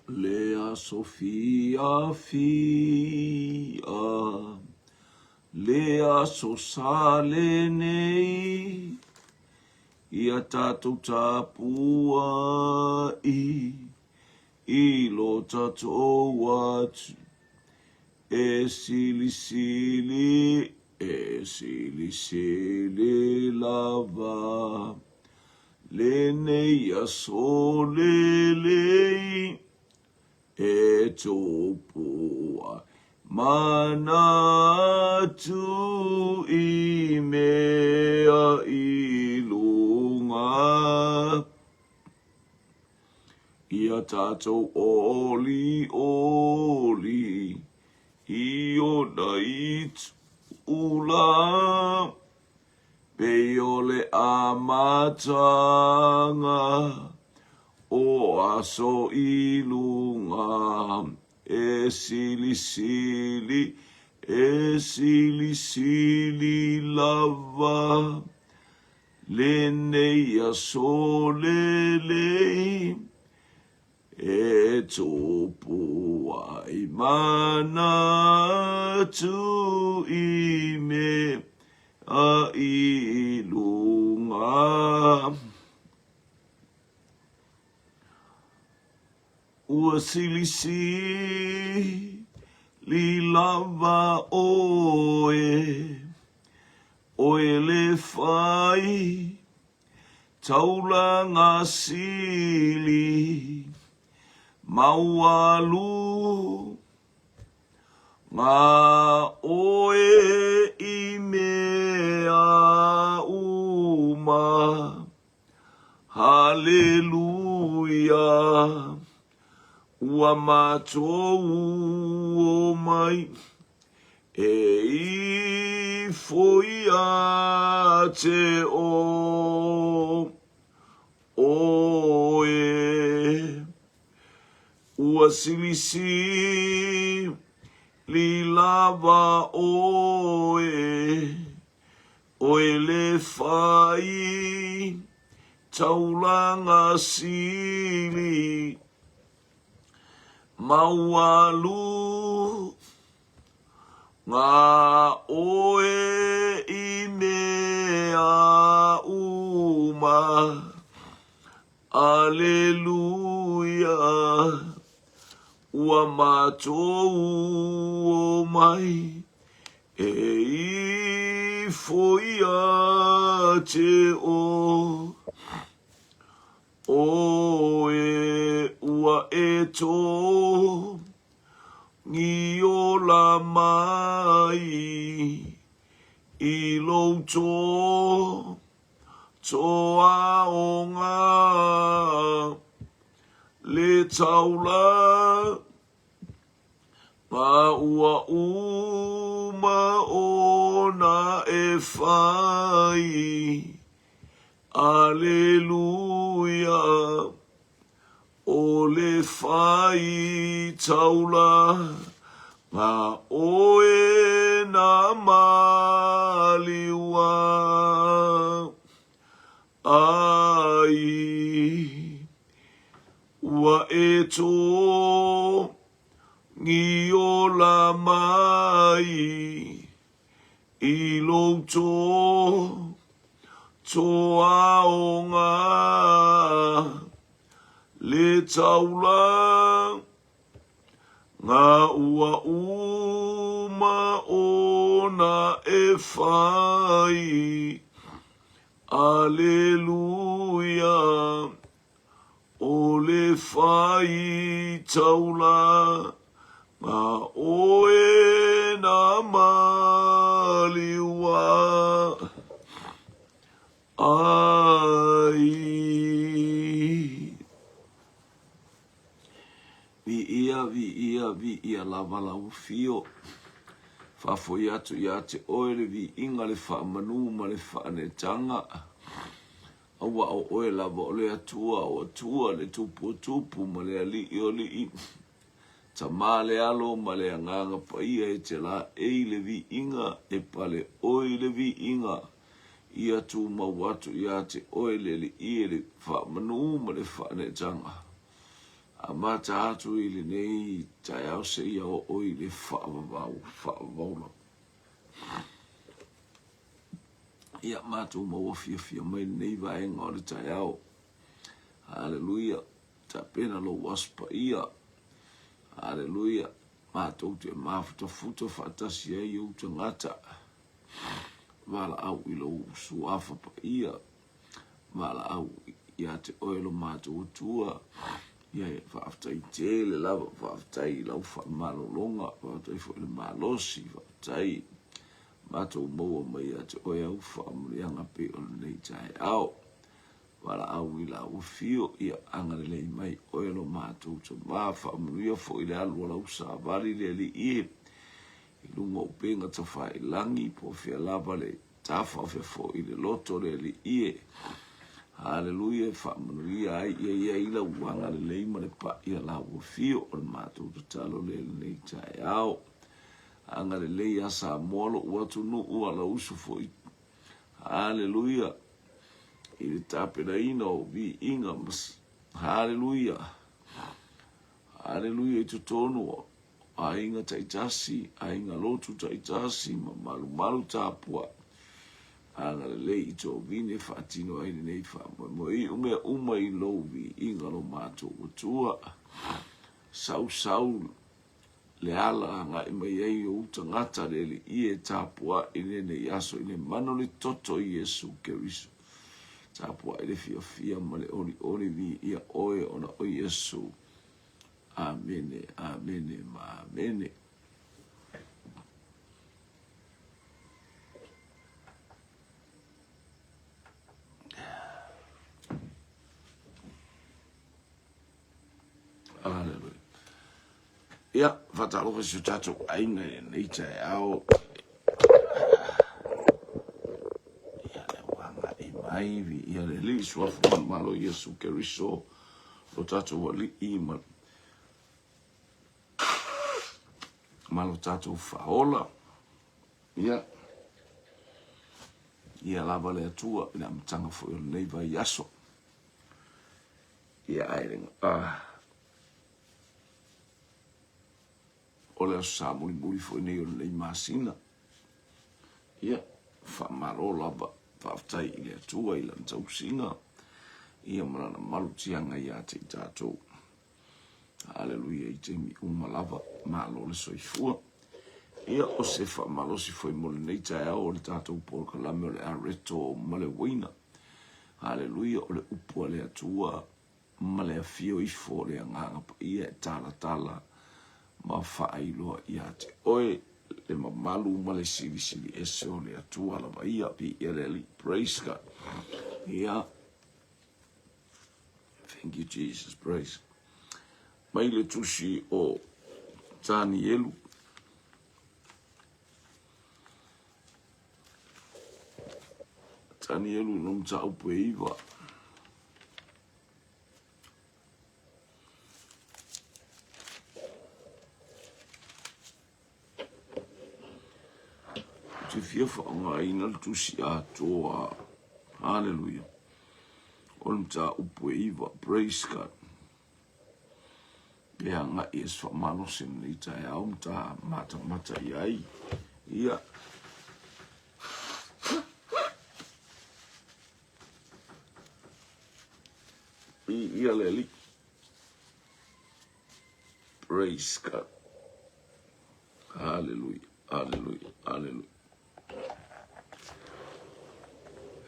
Le aso fiafia, le aso sa lenei, ia tatou tapuai i lo tatou atu e silisili, e silisili lava lenei aso lelei e tupu ai manatu i mea i luga. Ia tatou olioli i ona itula. Pei o le amataga o aso i luga, e silisili, e silisili lava lenei aso lelei. E tupu ai manatu i mea i luga. Ua silisili lava ʻoe, ʻoe le fai Taulaga sili maualu Ngā ʻoe i mea uma Haleluia Ua matou omai E ifo ia te o ʻoe. Ua silisili lava ʻoe, ʻoe le fai taulaga sili maualu. Ngā ʻoe i mea uma. Aleluia, ua matou omai e ifo ia te o ʻoe ua e tō Ni ola mai i lou tō, toaoga le taula ma ua uma ona e fai. Aleluia. ʻO le fai taula ngā ʻoe na maliua ai. Ua e tō niola mai i lou tō toaoga. Le taula ngā ua uma ona e whai. Aleluia, o le whai taula ngā oe na maliua. Ai. Viia, viia, viia lava lau afio. Faafoi atu ia te oe le viiga, le faamanu ma le faanetaga. Aua o oe lava o le Atua o Atua, le Tupu o Tupu ma le Alii o Alii. Tama le Alo ma le Agaga Paia e te laei le viiga, e pale oe i le viiga. Ia tumau atu ia te oe le Alii e le faamanu ma le faaneetaga. Amata atu i lenei taeao seia oo i le faavavau, faavavau lava. Ia matou maua fiafia mai lenei vaega o le taeao. Haleluia. Tapena lou Aso Paia. Haleluia. Matou te mafutafuta faatasi ai ou tagata. Valaau i lou suafa paia. Valaau ia te oe lo matou Atua. Ia e faafetai tele lava, faafetai i lau faamalologa, faafetai foi i le malosi, faafetai matou maua mai ia te oe au faamanuiaga pei o lenei taeao. Valaau i lau afio, ia agalelei mai oe lo matou tama, faamanuia foi le alu o lau savali le Alii e i luga o upega tafailagi, po o fea lava le tafa o fea foi le loto le Alii e. Haleluia, e faamanuia ai ia i ai lau agalelei ma le pai a lau afio, o le matou tatalo lea i lenei taeao. Agalelei ia Samoa lou atunuu, a lau uso foi. Haleluia. I le tapenaina o viiga ma Haleluia. Haleluia i totonu o aiga taitasi, aiga lotu taitasi ma malumalu tapuai. Agalelei i tovine faatino ai lenei faamoemoe. Iu mea uma i lou viiga lo matou Atua. Sausau le ala agai mai ai ou tagata le Alii e tapuai i lenei aso i le mana o le toto o Iesu Keriso. Tapuai le fiafia ma le olioli viia oe ona o Iesu. Amene, amene ma amene. Aleluia. Ia, faatalofa i si o tatou aiga i lenei taeao. Ia, le ua agai mai, viia le Alii, suafa ma le Malo Iesu Keriso, lo tatou Alii ma, ma lo tatou Faaola. Ia, ia lava le Atua i le amataga foi o lenei vaiaso. Ia, ae le, ah, o le Aso Sa mulimuli foi nei o lenei masina. Ia, faamalo lava, faafetai i le Atua i lana tausiga, ia ma lana malutiaga ia te i tatou. Aleluia i taimi uma lava, malo le soifua. Ia, o se faamalosi foi mo lenei taeao o le tatou polokalame o le Areto ma le Uaina. Aleluia, o le upu a le Atua ma le afio ifo o le Agaga Paia e talatala ma faailoa ia te oe le mamalu ma le silisili ese o le Atua lava ia. Viia le Alii. Praise God. Ia. Thank you Jesus. Praise. Mai le tusi o Tanielu. Tanielu no mataupu e iwa. Ou te fia faaaogaina le tusi atoa. Haleluia. O le mataupu e iwa. Praise God. E agai e se faamalosi lenei taeao ma ta matamata i ai. Ia. Viia le Alii. Praise God. Hallelujah. Hallelujah. Hallelujah.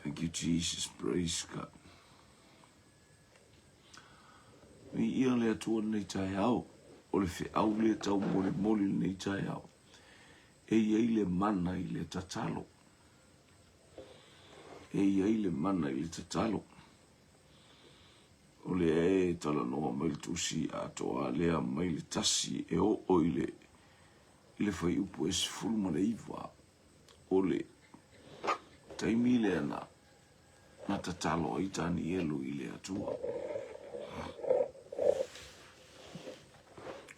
Thank you, Jesus. Praise God. Viia le Atua lenei taeao, o le feau lea taumolimoli lenei taeao. E i ai le mana i le tatalo. E i ai le mana i le tatalo. O lea e talanoa mai le tusi atoa lea mai le 1 e oo i le i le fuaiupu e 19 o le taimi lea na na tatalo ai Tanielu i le Atua.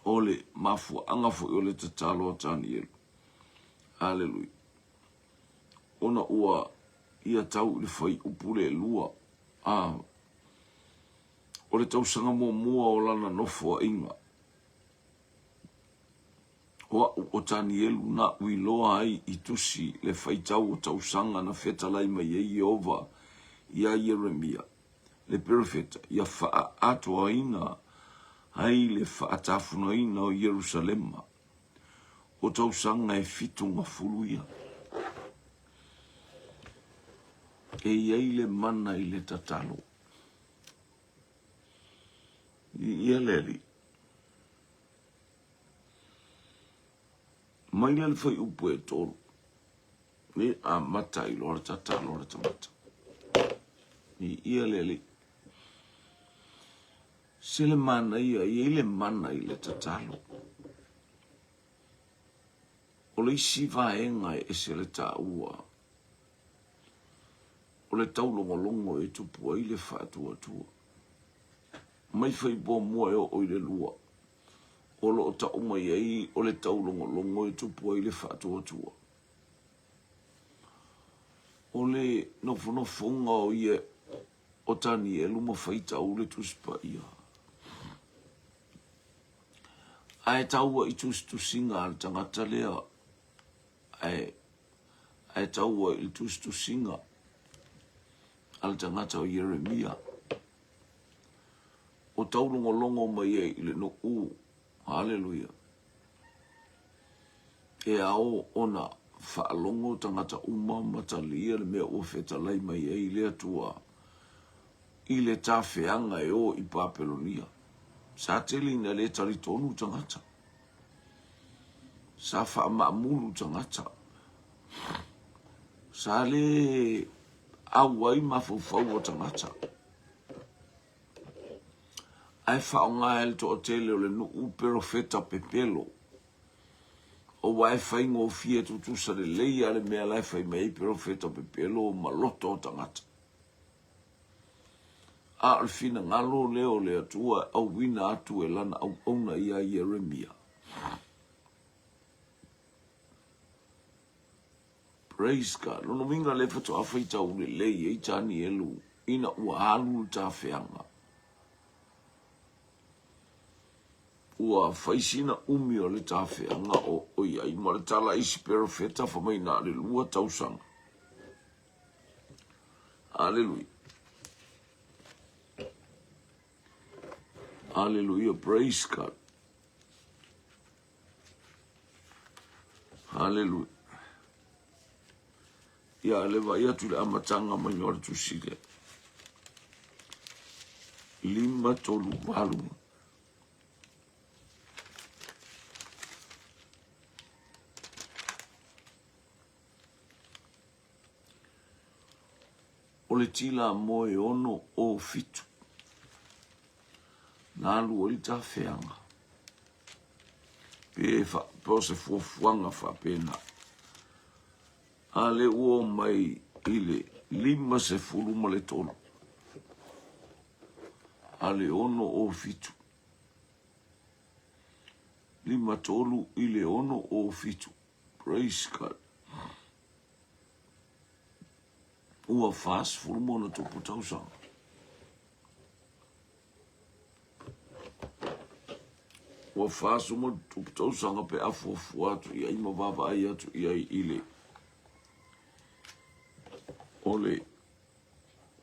O le mafuaaga foi o le tatalo a Tanielu. Aleluia. Ona ua ia tau i le fuaiupu le 2, a, O le tausaga muamua o lana nofoaiga, o a'u o Tanielu na'u iloa ai i tusi le faitau o tausaga na fetalai mai ai Ieova iā Ieremia, le perofeta, ia faaatoaina ai le faatafunaina o Ierusalema, o tausaga e 70 ia. E i ai le mana i le tatalo. Viia le Alii. Mai la le fuaiupu e 3, e amata ai loa le tatalo a le tagata. Viia le Alii. Se le manaia, e i ai le mana i le tatalo. O le isi vaega e ese le taua, o le taulogologo e tupu ai le faatuatua. Mai faimuamua e oo i le lua, o lo o tau mai ai o le taulogologo e tupu ai le faatuatua. O le nofonofoga o ia o Tanielu ma faitau le Tusi Paia. Ae taua i tusitusiga a le tagata lea, ae, ae taua i le tusitusiga a le tagata o Ieremia, o taulogologo mai ai i le nuu, haleluia, e ao ona faalogo tagata uma ma talia le mea ua fetalai mai ai le Atua i le tafeaga e o i Papelonia. Sa tele ina le talitonu tagata. Sa faamaamulu tagata. Sa le auai mafaufau o tagata. Ae faaaoga e le toatele o le nuu perofeta pepelo. Aua e faigofie tutusa lelei lava le mea la e fai mai ai perofeta pepelo ma loto o tagata. A o le finagalo lea o le Atua e auina atu e lana auauna ia Ieremia. Praise God. Lona uiga lea faatoa faitau lelei ai Tanielu ina ua alu le tafeaga. Ua fai sina umi o le tafeaga o o i ai ma le tala isi perofeta fa mai na le lua tausaga. Aleluia. Aleluia. Praise God. Haleluia. Ia, le vaai atu i le amataga mai o le tusi lea. 5, 3, 8. O le tila moe ono o fitu. Na alu ai le tafeaga. Pe, fa, pe o se fuafuaga faapena. A le ua o mai i le 53. A le ono o fitu. 53 i le ono o fitu. Praise God. Ua 40 ma ona tupu tausaga. Ua 40 ma tupu tausaga pe a fuafua atu i ai ma vaavaai atu i ai i le o le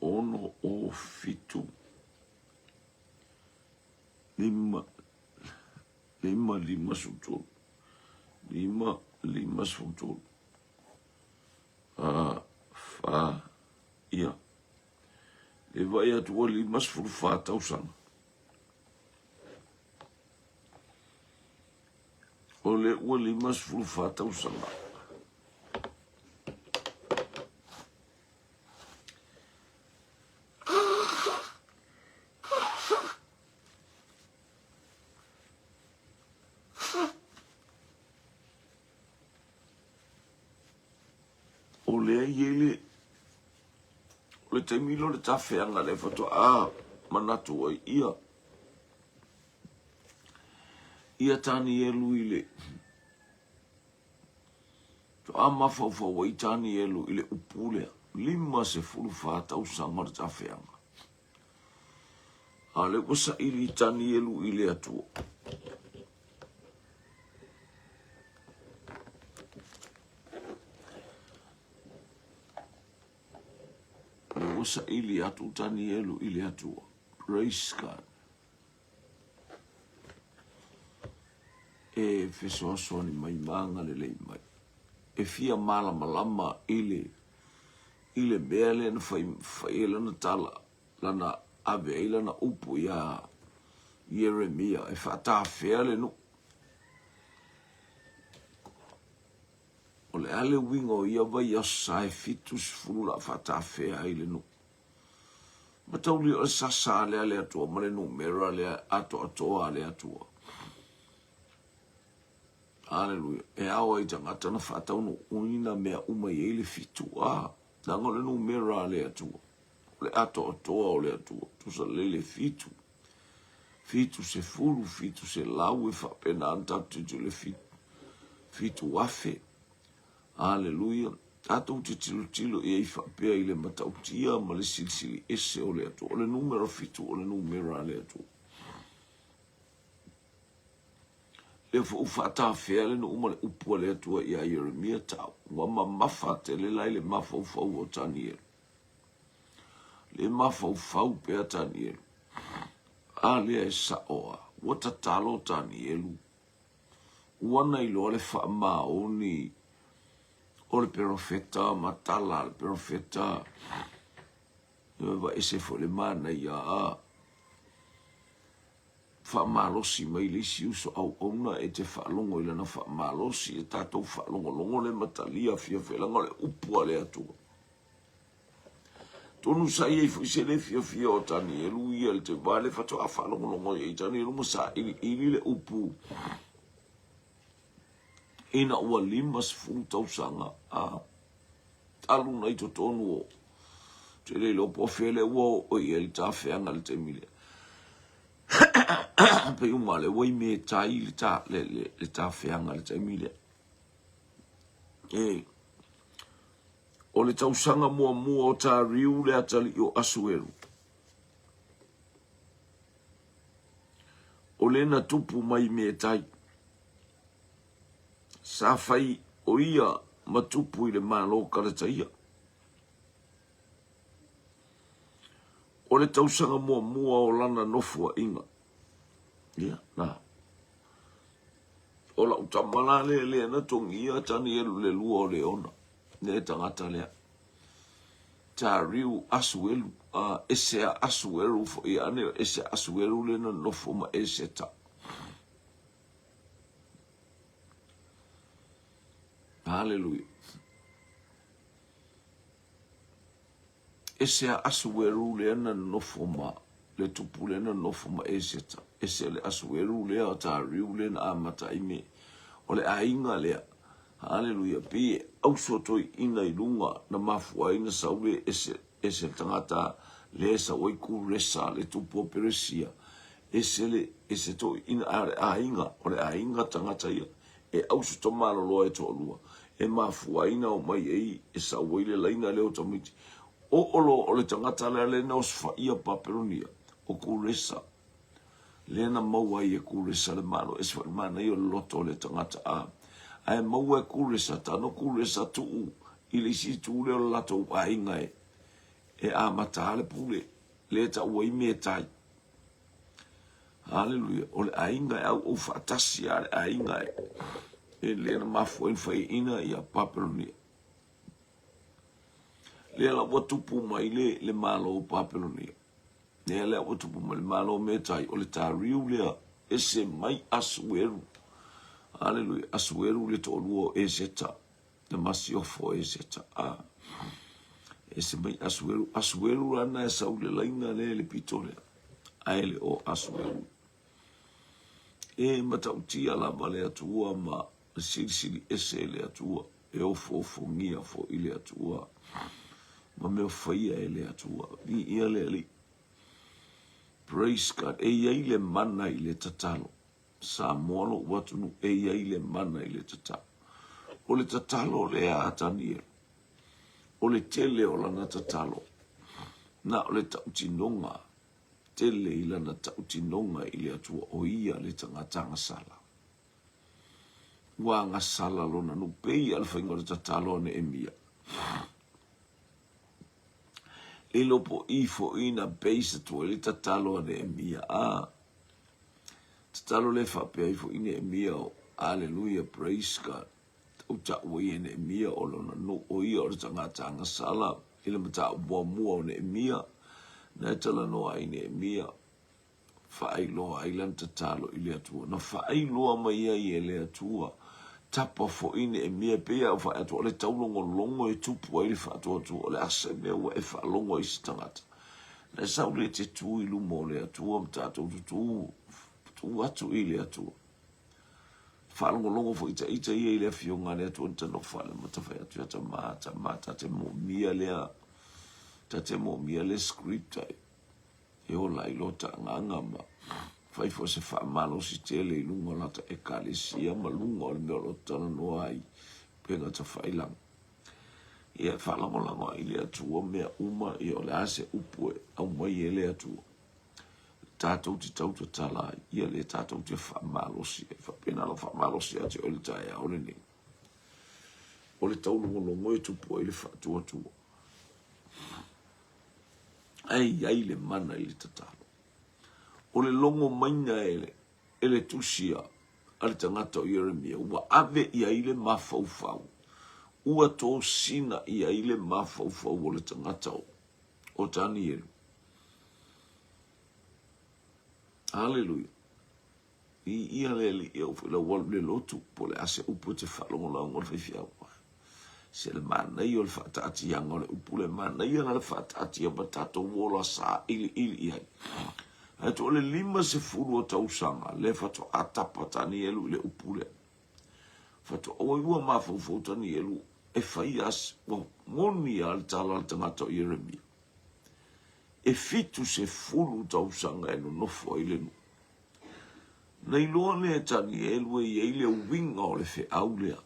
ono o fitu lima lima lima sutolu lima lima sutolu a fa ia E vaai atu ua 54 tausaga. O le ua 54 tausaga. O lea i ai le O le taimi lea o le tafeaga lea faatoa manatu ai ia ia Tanielu i le faatoa mafaufau ai Tanielu i le upu lea, 54 tausaga o le tafeaga. A o lea ua saili Tanielu i le Atua. Lea ua saili atu Tanielu i le Atua. Praise God. E fesoasoani mai ma agalelei mai. E fia malamalama i le i le mea lea na fai, fai ai lana tala, lana ave ai lana upu iā Ieremia e faatafea le nuu. O le a le uiga o ia vaiaso sa e 70 la faatafea ai le nuu. Mataulia o le sasa lea a le Atua ma le numera lea atoatoa a le Atua. Aleluia. E ao ai tagata na faataunuuina mea uma i ai le fitu. A, leaga o le numera a le Atua. O le atoatoa o le Atua. Tusa lelei le fitu. 70, 700 e faapena ona tatou tilotilo i le 7,000. Aleluia. Tatou te tilotilo i ai faapea i le matautia ma le silisili ese o le Atua. O le numera fitu o le numera a le Atua. Lea foi ua faatafea le nuu ma le upu a le Atua ia Ieremia tau. Ua mamafa tele la i le mafaufau o Tanielu. Le mafaufau pea Tanielu. A lea e sao a. Ua tatalo Tanielu. Ua na iloa le faamaoni o le perofeta ma tala a le perofeta. Ua ese foi le manaia a faamalosi mai le isi uso auauna e te faalogo i lana faamalosi, e tatou faalogologo le ma talia fiafia leaga o le upu a le Atua. Tonu sa i ai foi se le fiafia o Tanielu ia le te wā le faatoa faalogologo i ai Tanielu ma sailiili le upu ina ua 50 tausaga a talu na i totonu o te le iloa po o fea lea ua oo i ai le tafeaga i le taimi lea. Pei uma lea ua i metai le, ta, le, le, le tafeaga i le taimi lea. E, o le tausaga muamua o Tariu le atalii o Asueru. O le na tupu mai metai. Sa fai o ia ma tupu i le Malo Kalataia. O le tausaga muamua o lana nofoaiga. Ia, na. O lau tama la lea lea na togia Tanielu le lua o Leona, le tagata lea. Tariu Asuelu, a ese a Asuelu foi ane, ese Asuelu le na nofo ma Eseta. Haleluia. Ese a Asueru lea na nofo ma le tupu lea na nofo ma Eseta. Ese le Asueru lea o Tariu lea na amata ai me o le aiga lea. Haleluia. Pei e auso toeaiina i luga na mafua ai na sau le ese ese le tagata lea e sau ai Kuresa le tupu o Peresia. Ese le ese toeaiina a le aiga o le aiga tagata ia e auso tamaloloa e toalua e mafua ai na omai ai e sau ai le laina lea o tamaiti. Oo loa o le tagata lea lea na osofaia Papelonia, o Kuresa, lea na maua ai e Kuresa le Malo. Ese foi le manaia o le loto o le tagata a ae maua e Kuresa, tano Kuresa tuu i le isi itu lea o le latou aiga e e amata a le pule lea e taua ai Metai. Haleluia. O le aiga e auau faatasi a le aiga e, e lea na mafua ai na faiaina ia Papelonia. Lea la ua tupu mai le, le Malo o Papelonia. Lea lea ua tupu mai le Malo o Metai, o le Tariu lea, ese mai Asueru. Haleluia. Asueru le toalua o Eseta, le masiofo o Eseta. Ah. Ese mai Asueru. Asueru lana e sau le laina lea i le pito lea. Ae le o Asueru. E matautia lava le Atua ma silisili ese le Atua. E ofoofogia foi le Atua ma mea faia e le Atua. Viia le Alii. Praise God. E i ai le mana i le tatalo. Samoa lou atunuu, e i ai le mana i le tatalo. O le tatalo lea a Tanielu, o le tele o lana tatalo, na o le tautinoga. tele i lana tautinoga i le Atua o ia le tagata agasala. Ua agasala lona nuu pei a le faiga o le tatalo a Neemia. Lilo po i foi na base atu ai le tatalo a Neemia. A tatalo le faapea ai foi Neemia o Aleluia, praise God. Tautau ai e Neemia o lona nuu o ia o le tagata agasala i le mataupu muamua o Neemia na e talanoa ai Neemia faailoa ai lana tatalo i le Atua. Na faailoa mai ai e le Atua, tapa foi Neemia, e pei lava ua fai atu, o le taulogologo e tupu ai le faatuatua, o le a se mea ua e faalogo ai i se tagata. Na e sau lea e te tu i luma o le Atua ma tatou tutu, tu atu i le Atua. Faalogologo foi ita ita ia i le afioga a le Atua na ta nofo ale ma ta fai atu ia tama, tama, ta te moomia lea, ta te moomia le script ai. E ola ai lota agaga ma fai foi se faamalosi tele i luga o lata Ekalesia ma luga o le mea o lo o talanoa ai upega tafailaga. Ia, e faalagolago ai le Atua mea uma, ia o le a se upu e aumai e le Atua tatou te tautatala ai, ia lea tatou te faamalosi ai. Faapena lou faamalosi ia te oe i le taeao lenei. O le taulogologo e tupu ai le faatuatua. Ae i ai le mana i le tatalo. O le logo maiga e le, e le tusi a, a le tagata o Ieremia, ua ave i ai le mafaufau, ua tosina i ai le mafaufau o le tagata o, o Tanielu. Aleluia. Viia le Alii, e oo foi lau alu i le lotu, po o le a se upu e te faalogologo le faifeau. Se le manaia o le faataatiaga o le upu le manaia na le faataatia ma tatou ola sailiili i ai. Ae to o le 50 o tausaga le faatoa tapa Tanielu i le upu lea. Faatoa ua ua mafaufau Tanielu e fai as, ua moni a le tala a le tagata o Ieremia. E 70 tausaga e nonofo ai le nuu. Na iloa lea e Tanielu e i ai le uiga o le feau lea.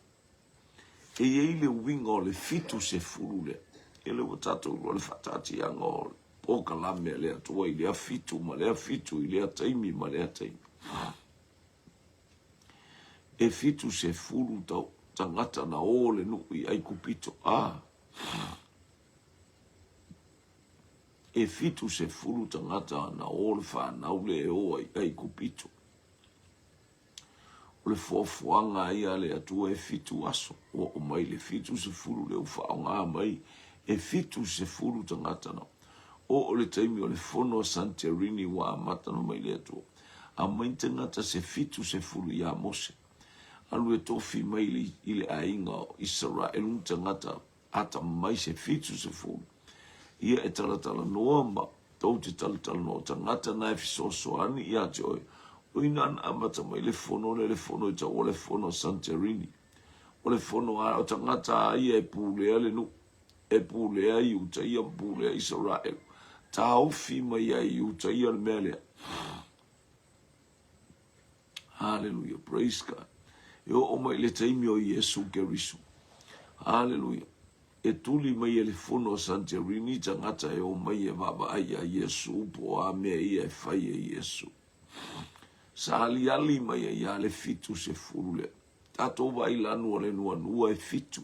E i ai le uiga o le 70 lea. Ia lea ua tatou iloa le faataatiaga o le polokalame a le Atua i lea fitu ma lea fitu, i lea taimi ma lea taimi. E 70 tau tagata na o le nuu i Aikupito. A! E 70 tagata na o le fanau lea e o ai i Aikupito. O le foafoaga ia a le Atua e fitu aso, ua oo mai le 70 lea ua faaaoga mai e 70 tagata na oo le taimi o le fono a Santerini ua amata ona mai le Atua. Aumai tagata se 70 ia Mose. Alu e tofi mai i le aiga o Isaraelu ni tagata ata mai se 70. Ia e talatalanoa ma tou te talatalanoa o tagata na e fesoasoani ia te oe. O ina na amata mai le fono lea, le fono i taua le fono a Santerini. O le fono a o tagata a ia e pulea le nuu, e pulea Iuta ia ma pulea Isaraelu. Taofi mai ai Iuta ia le mea lea. Hallelujah. Praise God. E oo mai le taimi o Iesu Keriso. Hallelujah. E tuli mai e le fono a Santerini tagata e o mai e vaavaai ia Iesu po o a mea ia e fai e Iesu. Sa aliali mai ai ia le 70 lea. Tatou vaai lanu o le nuanua e fitu.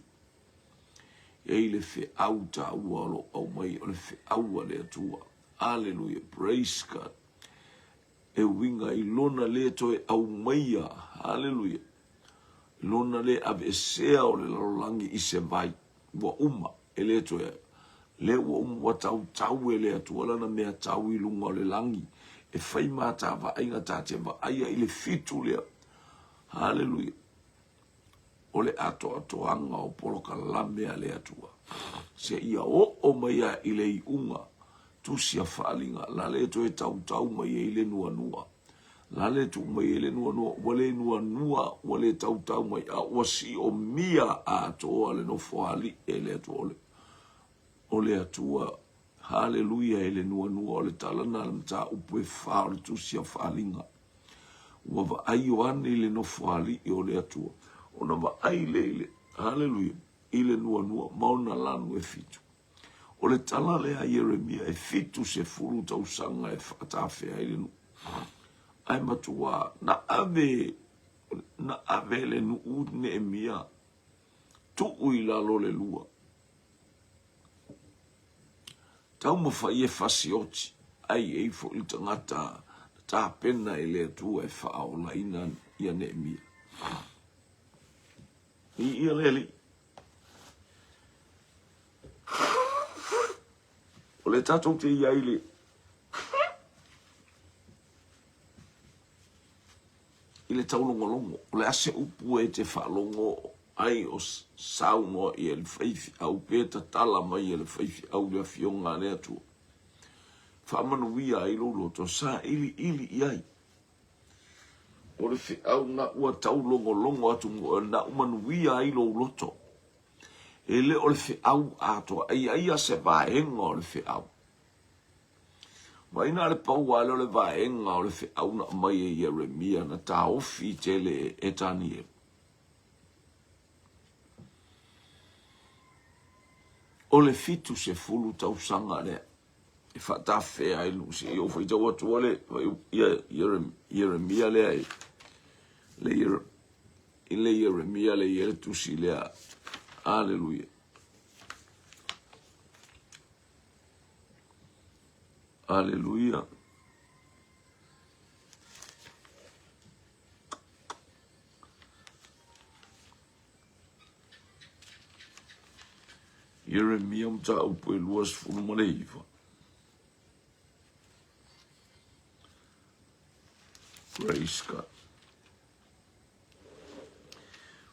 E i le feau taua o lo o aumai o le feau a le Atua. Hallelujah. Praise God. E uiga i lona le toe aumaia, haleluia, lona le aveesea o le lalolagi i se vai, ua uma, e le toe, lea ua uma, ua tautau e le Atua lana mea tau i luga o le lagi, e fai matavaaiga ta te vaaia i le fitu lea, haleluia, o le atoatoaga o polokalame a le Atua, seia oo mai lava i le iuga, tusi a faaaliga, la le toe tautau mai ai le nuanua, la le tuu mai ai le nuanua, ua le nuanua, ua le tautau mai, a ua siomia atoa le nofoalii e le Atua, o le, o le Atua, haleluia, e le nuanua, o le tala lena a le mataupu e fa o le tusi a faaaliga. Ua vaai Ioane i le nofoalii o le Atua, ona vaai lea i le, haleluia, i le nuanua ma ona lanu e fitu. O le tala lea a Ieremia e 70 tausaga e faatafea ai le nuu. Ae matua na ave, na ave le nuu Neemia tuu i lalo le lua. Taumafai e fasioti, ae i ai foi le tagata na tapena e le Atua e faaolaina ia Neemia. Viia le Alii. O le tatou te i ai le i le taulogologo, o le a se upu e te faalogo ai o saunoa i ai le faifeau pe tatala mai e le faifeau le Afioga a le Atua. Faamanuia ai lou loto, sailiili i ai. O le feau na ua taulogologo atu na u manuia ai lou loto. E le o le feau atoa, e i ai a se vaega o le feau. Vaai na o le pau lava lea o le vaega o le feau na aumai e Ieremia na taofi tele e Tanielu. O le 70 tausaga lea e faatafea ai le se i ou faitau atu le Ieremia lea i le Ieremia lea i le tusi lea. Aleluia. Aleluia. Ieremia mataupu e 29. Praise God.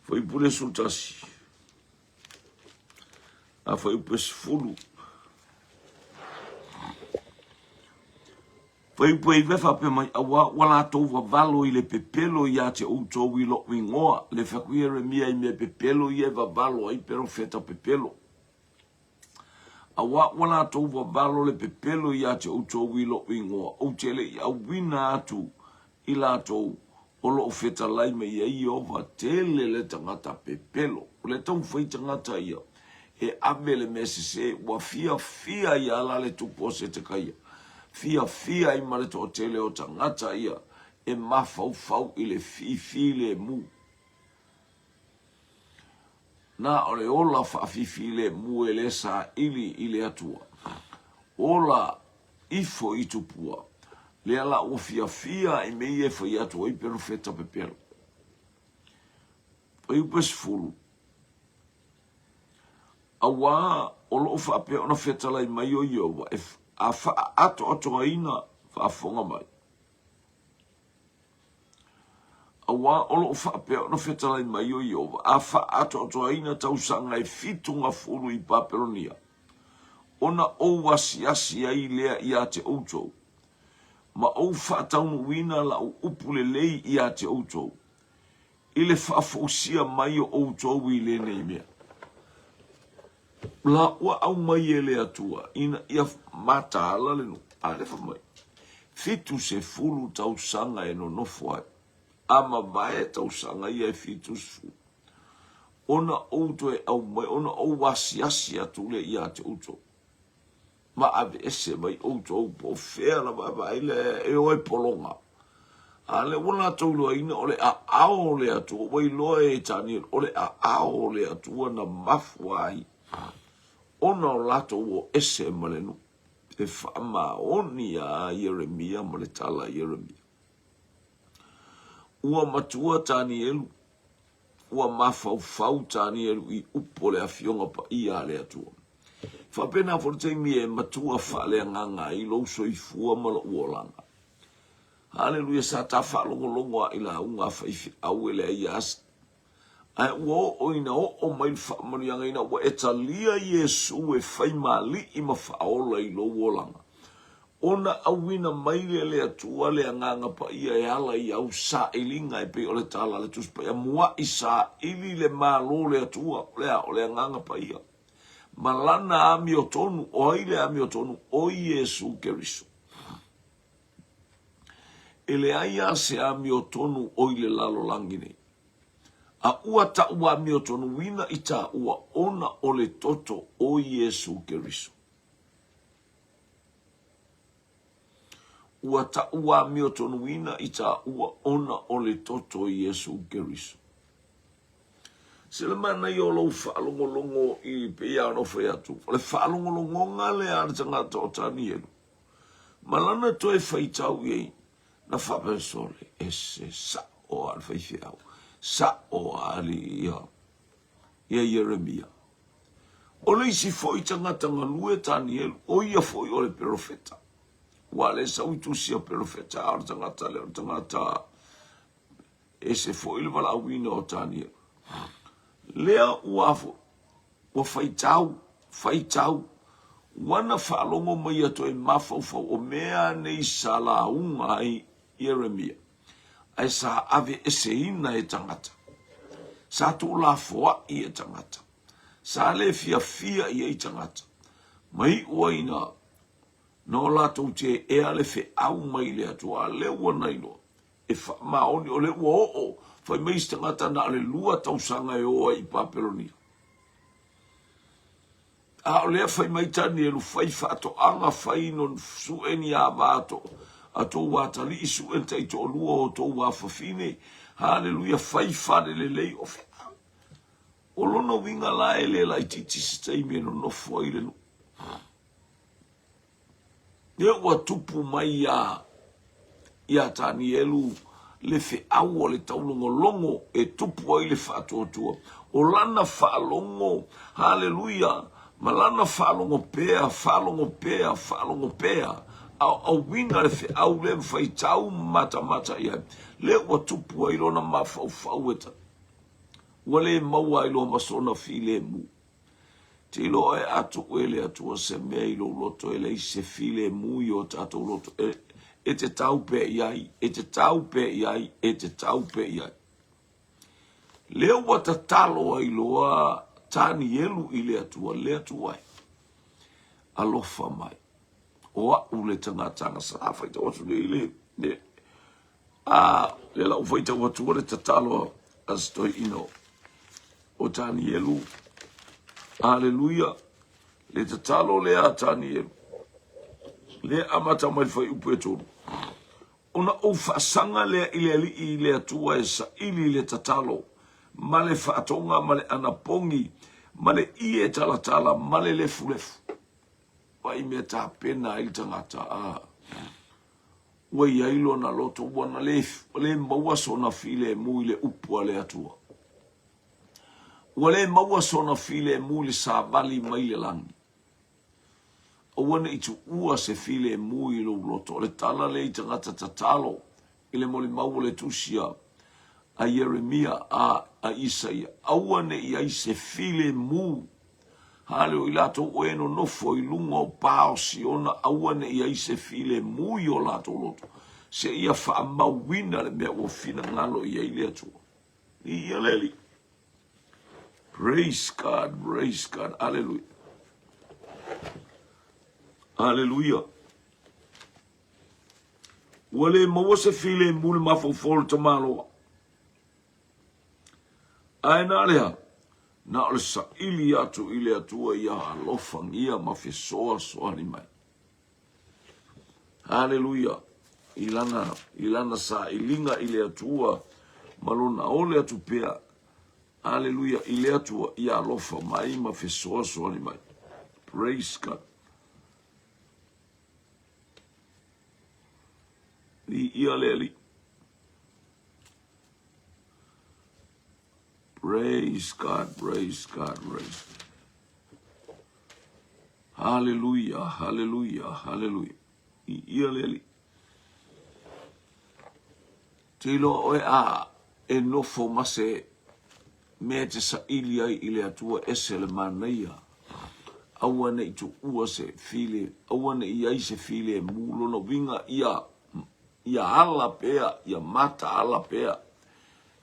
Fuaiupu 11. A fuaiupu 10. Fuaiupu e 9 faapea mai, Auā ua latou vavalo i le pepelo iā te outou i loʻu igoa. Le fai atu Ieremia i mea pepelo ia e vavalo ai perofeta pepelo. Auā ua latou vavalo le pepelo iā te outou i loʻu igoa, ou te le i auina atu i latou o loo fetalai mai ai Ieova, tele le tagata pepelo. O le taumafai tagata ia e ave le mea sese, ua fiafia ai ala le tupu o Setekaia, fiafia ai ma le toatele o tagata ia e mafaufau i le fifilemu. Na o le ola faafifilemu e le saili i le Atua. Ola ifo i tupua, lea la ua fiafia i mea ia e fai atu ai perofeta pepelo. Fuaiupu e 10, Auā o loo faapea ona fetalai mai o Ieova e a faaatoatoaina faafofoga mai. Auā o loo faapea ona fetalai mai o Ieova a faaatoatoaina tausaga e 70 i Papelonia, ona ou asiasi ai lea iā te outou, ma ou faataunuuina lau upu lelei iā te outou, i le faafousia mai o outou i lenei mea. La ua aumai e le Atua ina ia mataala le nuu, a lea fai mai, 70 tausaga e nonofo ai, a mavae tausaga ia e 70, ona ou toe aumai, ona ou asiasi atu lea ia te outou, ma aveese mai outou po o fea lava e vaai lea e o e pologa. A lea ua latou iloaina o le aao o le Atua, ua iloa e Tanielu, o le aao o le Atua na mafua ai ona o latou o ese ma le nuu. E faamaoni a Ieremia ma le tala a Ieremia. Ua matua Tanielu, ua mafaufau Tanielu i upu o le Afioga Paia a le Atua. Faapena foi le taimi e matua faaleagaga ai lou soifua ma lou olaga. Haleluia, sa ta faalogologo a i lauga a faifeau e leai lava se Ae ua oo ina oo mai le faamanuiaga ina ua e talia Iesu e fai ma Alii ma Faaola i lou olaga, ona auina mai lea le Atua le Agaga Paia e ala i au sailiga e pei o le tala a le Tusi Paia, Muaʻi saili le Malo o le Atua, o le a? O le Agaga Paia ma Lana amiotonu. O ai le amiotonu? O Iesu Keriso. E leai a se amiotonu o i le lalolagi nei. A ua taʻu amiotonuina i tāua ona o le toto o Iesu Keriso. Ua taʻu amiotonuina i tāua ona o le toto o Iesu Keriso. Se le manaia o lou faalogologo i pei lava ona ou fai atu, o le faalogologoga lea a le tagata o Tanielu, ma lana toe faitau i ai, na faapea, Sole, ese sa'o a le faifeau, sa'o a le ia, ia Ieremia. O le isi foi tagata galue Tanielu, o ia foi o le perofeta. Ua le sau i tusi a perofeta, a o le tagata lea o le tagata ese foi le valaauina o Tanielu. Lea ua ua faitau, faitau, ua na faalogo mai ia toe mafaufau o mea nei sa lauga ai Ieremia, ae sa aveeseina e tagata, sa tuulafoai e tagata, sa le fiafia i ai tagata, ma iu ai na na o latou teea le feau mai le Atua, a lea ua na iloa e faamaoni, o lea ua oo, fai mai isi tagata na o le lua tausaga e o ai i Papelonia. A o lea fai mai Tanielu, fai faatoaga, fai no sue ni ava a to, a tou atalii, sue ni taitoalua o tou afafine, haleluia, fai fale lelei o feau. O lona uiga la e le laitiiti se taimi e nonofo ai le nuu. Lea ua tupu mai iā, iā Tanielu le feau o le taulogologo e tupu ai le faatuatua. O lana faalogo, haleluia, ma lana faalogo pea, faalogo pea, faalogo pea, a o auina le feau lea ma faitau ma matamata i ai, lea ua tupu ai lona mafaufau e ta, ua le maua ai loa ma sona filemu. Tilo e atu e le Atua se mea i lou loto e leai se filemu i o tatou loto e, e te tau pea i ai, e te tau pea i ai, e te tau pea i ai. Lea ua tatalo ai loa Tanielu i le Atua, le Atua e, alofa mai. O a'u le tagata agasala, faitau atu nei le, le, a, le lau faitau atu le tatalo a se toeaina o Tanielu. Aleluia. Le tatalo lea a Tanielu. Le amata mai le fuaiupu e tolu. Ona ou faasaga lea i le Alii i le Atua e saili le tatalo, ma le faatoga ma le anapogi, ma le ie talatala, ma le lefulefu. Vaai mea tapena ai le tagata, a ua i ai lona loto, ua na le, le maua sona filemu i le upu a le Atua. Ua le maua sona filemu i le savali mai le lagi. Aua ne i tuua se filemu i lou loto. O le tala lea i tagata tatalo i le molimau o le tusi a Ieremia a a Isaia. Aua ne i ai se filemu. Hale o i latou o e nonofo i luga o pā o Siona, aua ne i ai se filemu i o latou loto, seia faamauina le mea ua finagalo i ai le Atua. Viia le Alii. Praise God, praise God, hallelujah. Hallelujah. Ua le maua se filemu le mafaufau o le tamaloa. Ae na lea, na o le saili atu i le Atua ia alofagia ma fesoasoani mai. Haleluia! I lana, i lana sailiga i le Atua ma lona ole atu pea. Haleluia! I le Atua ia alofa mai ma fesoasoani mai. Praise God. Viia le Alii. Praise God, praise God, praise God. Haleluia, haleluia, haleluia. Viia le Alii. Te iloa oe a e nofo ma se mea e te saili ai i le Atua ese le manaia. Aua ne i tuua se file, aua ne i i ai se filemu, lona uiga ia, ia ala pea, ia mataala pea,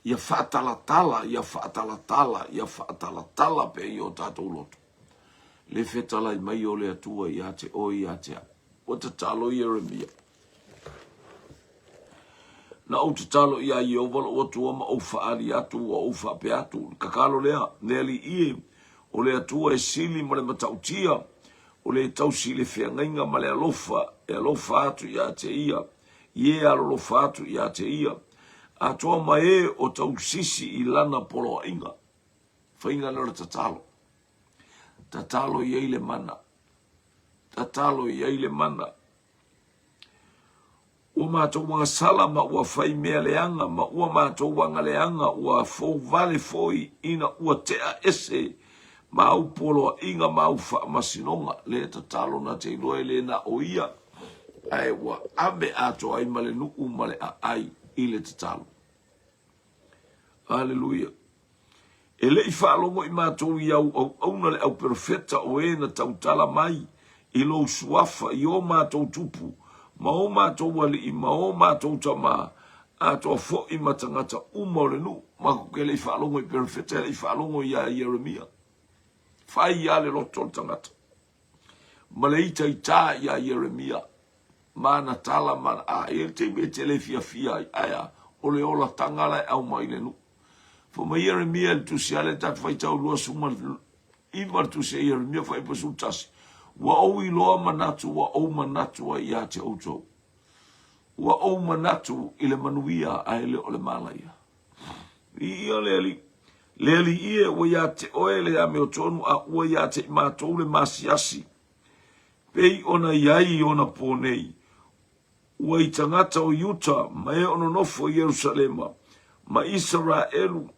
ia faatalatala, ia faatalatala, ia faatalatala pea i o tatou loto. Le fetalai mai o le Atua ia te oe ia te au. Ua tatalo Ieremia. Na ou tatalo iā Ieova lou Atua ma ou faaali atu, ua ou faapea atu, le tatalo lea, le Alii e, o le Atua e sili ma le matautia, o le e tausi i le feagaiga ma le alofa e alofa atu ia te ia, i e alolofa atu ia te ia, atoa ma e o tausisi i lana poloaiga. Faiga lea o le tatalo. Tatalo i ai le mana. Tatalo i ai le mana. Ua matou agasala ma ua fai mea leaga, ma ua matou agaleaga, ua fouvale foi ina ua tea ese ma au poloaiga ma au faamasinoga. Le tatalo na te iloa e le na o ia, ae ua ave atoa ai ma le nuu ma le aai i le tatalo. Aleluia. E le i faalogo i matou i au auauna le auperofeta o e na tautala mai i lou suafa i o matou tupu ma o matou alii ma o matou tama, atoa foi ma tagata uma o le nuu. Matou te le i faalogo i perofeta, e le i faalogo ia Ieremia. Fai lava le loto o le tagata ma le itaita ia Ieremia ma ana tala ma ana, a, e i ai le taimi e te le fiafia ai, ae a, o le olataga la e aumai i le nuu. Fai mai Ieremia i le tusi a lea tatou faitau 29 le tusi a Ieremia fuaiupu 11, Ua ou iloa manatu ua ou manatu ai ia te outou. Ua ou manatu i le manuia ae le o le malaia. Viia le Alii. Le Alii e, ua ia te oe le amiotonu a ua ia te i matou le masiasi. Pei ona i ai i ona pō nei. Ua i tagata o Iuta ma e o nonofo i Ierusalema, ma Isaraelu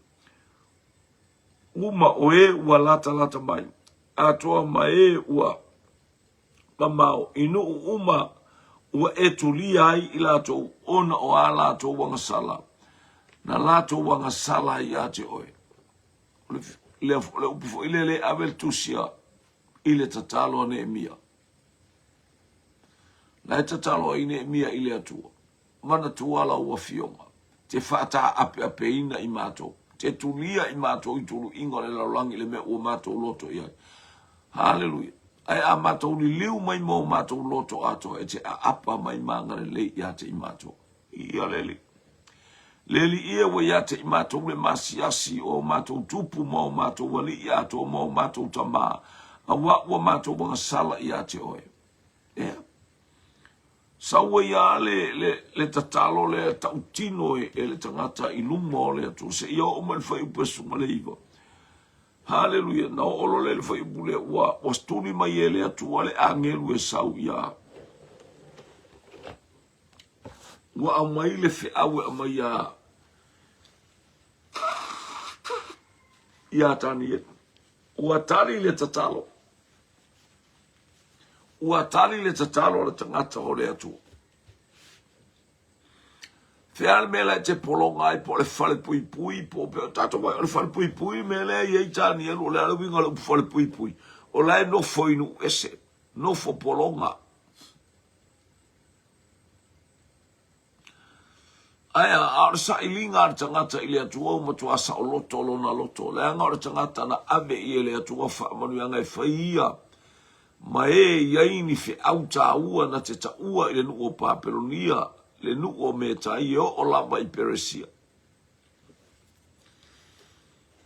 uma o e ua latalata mai, atoa ma e ua mamao i nuu uma ua e tulia ai i latou ona o a latou agasala, na latou agasala ai ia te oe. O le, o le upu foi lea le ave le tusi a i le tatalo a Neemia. La e tatalo ai Neemia i le Atua, Manatua lau Afioga, te faataapeapeina i matou, te tulia i matou i tuluiga o le lalolagi i le mea ua matou loto i ai. Haleluia! Ae a matou liliu mai ma o matou loto atoa, e te aapa mai ma agalelei ia te i matou. Ia le Alii. Le Alii e, ua ia te i matou le masiasi o o matou tupu ma o matou alii atoa ma o matou tamā, auā ua matou agasala ia te oe. Ea. Sau ai lava le, le, le tatalo lea tautino e, e le tagata i luma o le Atua, seia oo mai le fuaiupu 19. Haleluia! Na oo loa lea i le fuaiupu lea, ua, ua tuli mai e le Atua le agelu e sau iā. Ua aumai le feau e aumai iā, iā Taniela. Ua tali le tatalo. Ua tali le tatalo a le tagata o le Atua. Fea le mea la e te pologa ai po o le falepuipui po o pea o tatou vai o le falepuipui le mea lea e i ai Tanielu o le a le uiga o le upu falepuipui o la e nofo i nuu ese nofo pologa. Ae a, a o le sailiga a le tagata i le Atua ua matua saoloto lona loto, leaga o le tagata na ave i e le Atua faamanuiaga e fai ia ma e i ai ni feau taua na te taua i le nuu o Papelonia, le nuu o Metai e oo lava i Peresia.